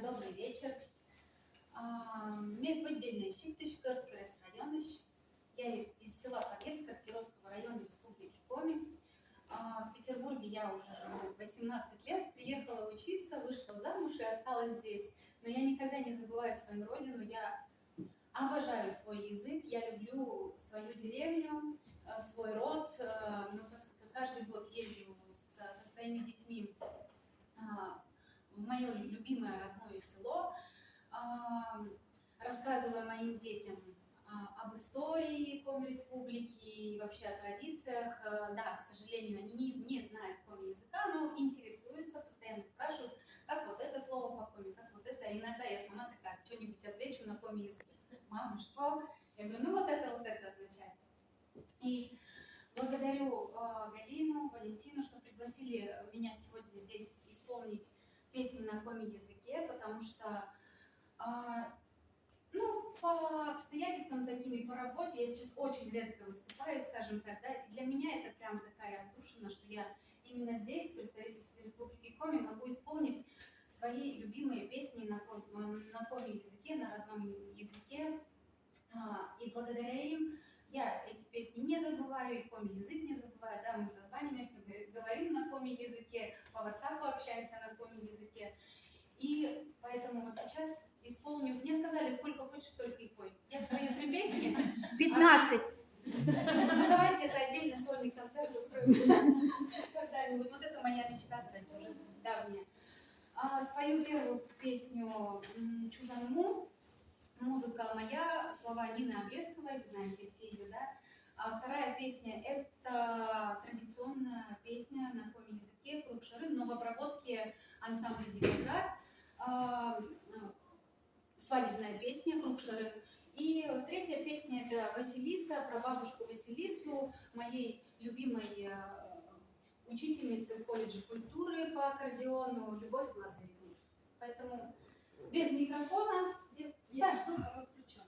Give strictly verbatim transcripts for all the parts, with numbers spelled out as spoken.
Добрый вечер. А, ме Поддельный сиктысь, Кӧрткерӧс районысь. Я из села Подъезд Кировского района Республики Коми. А, в Петербурге я уже живу восемнадцать лет, приехала учиться, вышла замуж и осталась здесь. Но я никогда не забываю свою родину. Я обожаю свой язык, я люблю свою деревню, э, свой род. Э, ну, пос- каждый год езжу с- со своими детьми, а, в мое любимое родное село, а, рассказываю моим детям, а, об истории Коми Республики и вообще о традициях. Э, да, к сожалению, они не, не знают коми языка, но интересуются, постоянно спрашивают, как вот это слово по-коми, как вот это. Иногда я сама такая что-нибудь отвечу на коми языке. «Мама, что?» Я говорю: «Ну, вот это, вот это означает». И благодарю, э, Галину, Валентину, что пригласили меня сегодня здесь исполнить песни на коми языке, потому что, а, ну, по обстоятельствам таким и по работе я сейчас очень редко выступаю, скажем так, да, и для меня это прям такая отдушина, что я именно здесь, в представительстве Республики Коми, могу исполнить свои любимые песни на ко- на коми языке, на родном языке. А, и благодаря им я эти песни не забываю, и коми язык не забываю. Да, мы созваниваемся, говорим на коми языке, по WhatsApp общаемся на коми языке. И поэтому вот сейчас исполню. Мне сказали: «Сколько хочешь, столько и пой». Я спою три песни. Пятнадцать. Ну, давайте это отдельный сольный концерт устроим когда-нибудь. Вот это моя мечта, кстати, уже давняя. А, спою первую песню, м, «Чужан мур». Музыка моя, слова Нины Обрезковой, вы знаете все ее, да? А вторая песня — это традиционная песня на коми языке «Круг шӧрын», но в обработке ансамбля «Дикоград». А, свадебная песня «Круг шӧрын». И третья песня — это «Василиса», про бабушку Василису, моей любимой, э, учительницы в колледже культуры по аккордеону Любовь Лазарева. Поэтому без микрофона, без... Да, что включен.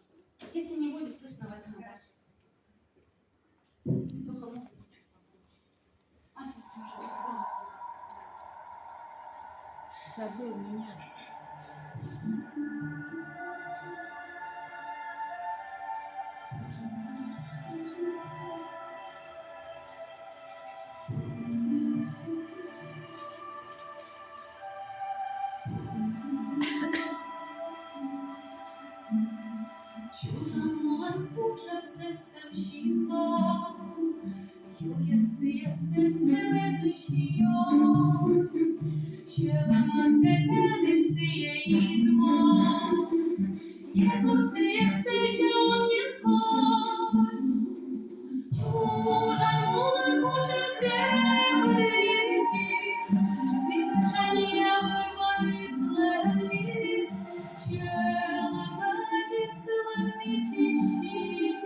Если не будет слышно, возьму дальше. Только музыку чуть погромче. А, сейчас, может быть, громко. Забыл меня. Чужан мулӧн кутшӧм сӧстӧм синмӧ, юясныяс сӧстӧм эз и сиё. Сьӧлӧмын тэ тані сійӧ инмис, некор сійӧс эз и ом нин кой. Чужан мулӧн кутшӧм крепыд видзӧдз, вежонь явӧр ваыс лэдз видзӧдз, сьӧлӧмӧдзыд сылӧн мичысь сидз.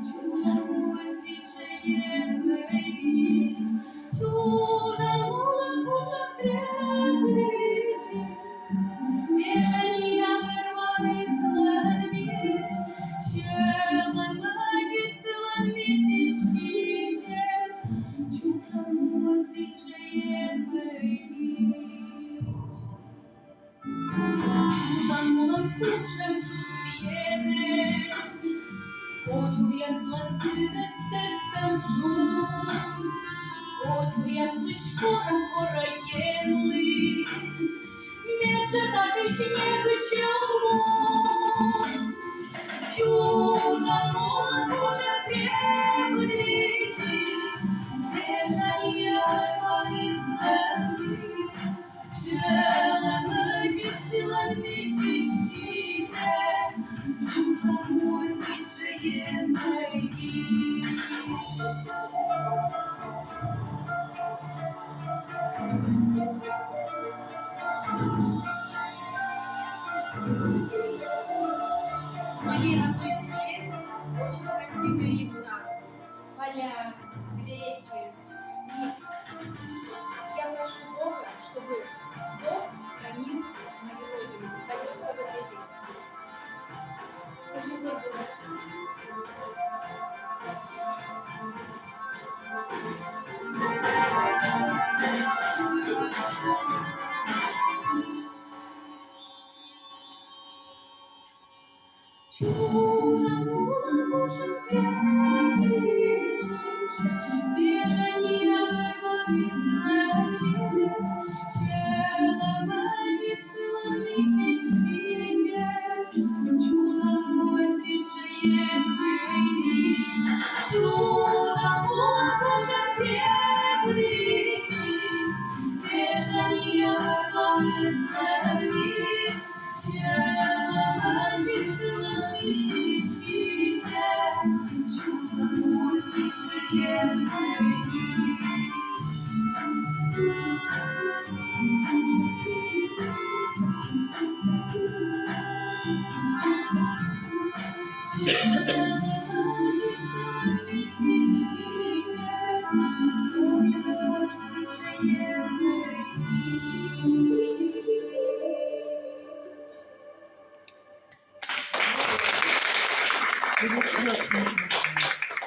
Чужан муыс видз жӧ, Ен, мый видз. Чужан мулӧн кутшӧм крепыд видзӧдз, вежонь явӧр ваыс лэдз видзӧдз, сьӧлӧмӧдзыд сылӧн мичысь сидз. Чужан муыс видз жӧ, Ен, мый видз. Чужан мулӧн кутшӧм чужыд енэд, кочуръяслӧн кынӧс тӧдтӧм чук, кочуръяслысь кора-кора енлысь, меджа татысь негыд сьӧлӧмӧ. Чужан мулӧн кутшӧм крепыд видзӧдз, вежонь явӧр ваыс лэдз видзӧдз, сьӧлӧмӧдзыд сылӧн мичысь сидз. Чужан муыс видз жӧ, Ен, мый видз.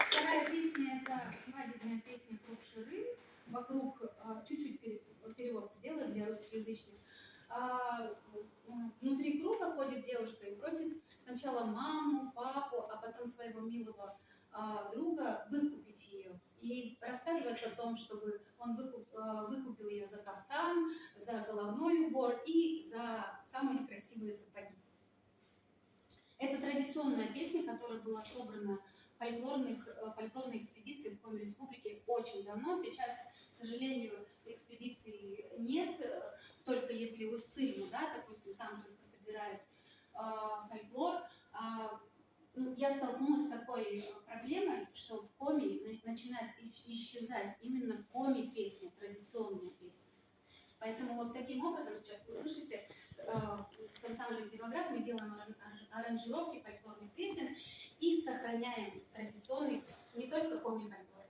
Вторая песня — это свадебная песня «Круг Ширин». Вокруг, а, чуть-чуть пере-, перевод сделаю для русскоязычных. А, м, внутри круга ходит девушка и просит сначала маму, папу, а потом своего милого, а, друга выкупить ее. И рассказывает о том, чтобы он выкуп-, а, выкупил ее за кафтан, за головной убор и за самые красивые сапоги. Это традиционная песня, которая была собрана в фольклорных, э, фольклорной экспедиции в Коми Республике очень давно. Сейчас, к сожалению, экспедиции нет, э, только если Усть-Цильма, да, допустим, там только собирают, а, фольклор. А, ну, я столкнулась с такой, э, проблемой, что в Коми на-, начинает ис-, исчезать именно коми песня, традиционная песня. Поэтому вот таким образом сейчас вы слышите, э, с ансамблем «Дивоград» мы делаем аран-, аран-, аранжировки фольклорных песен и сохраняем традиционный не только коми фольклор.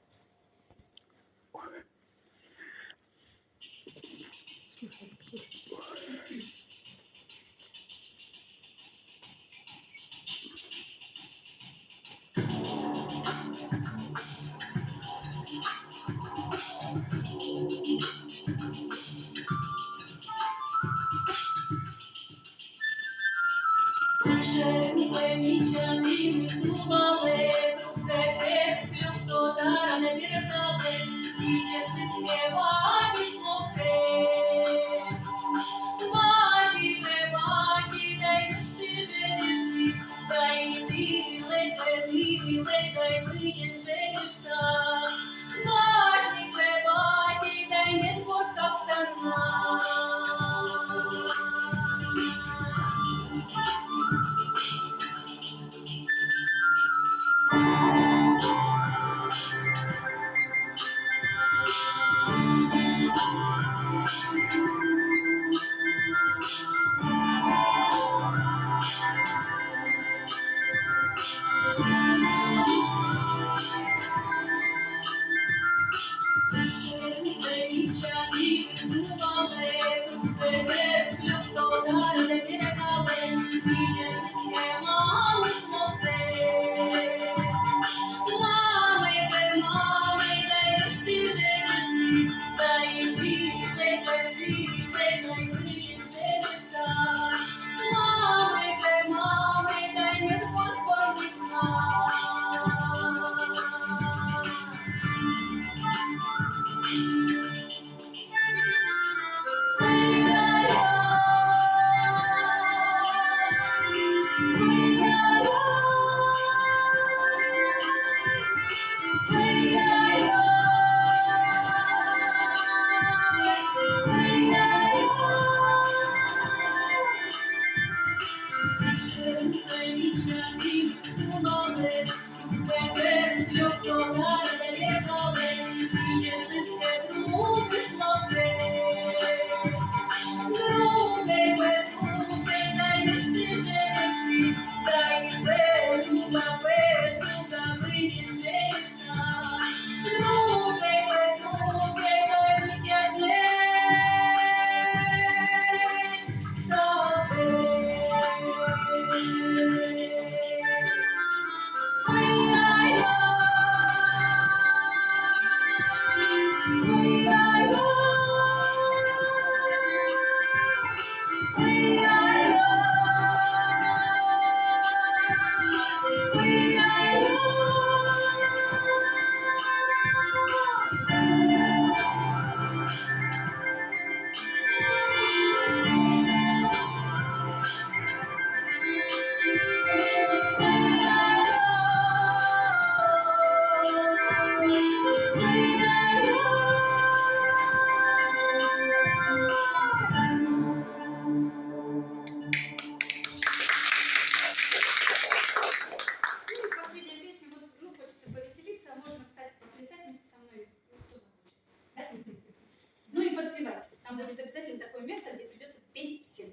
такое место, где придется петь всем.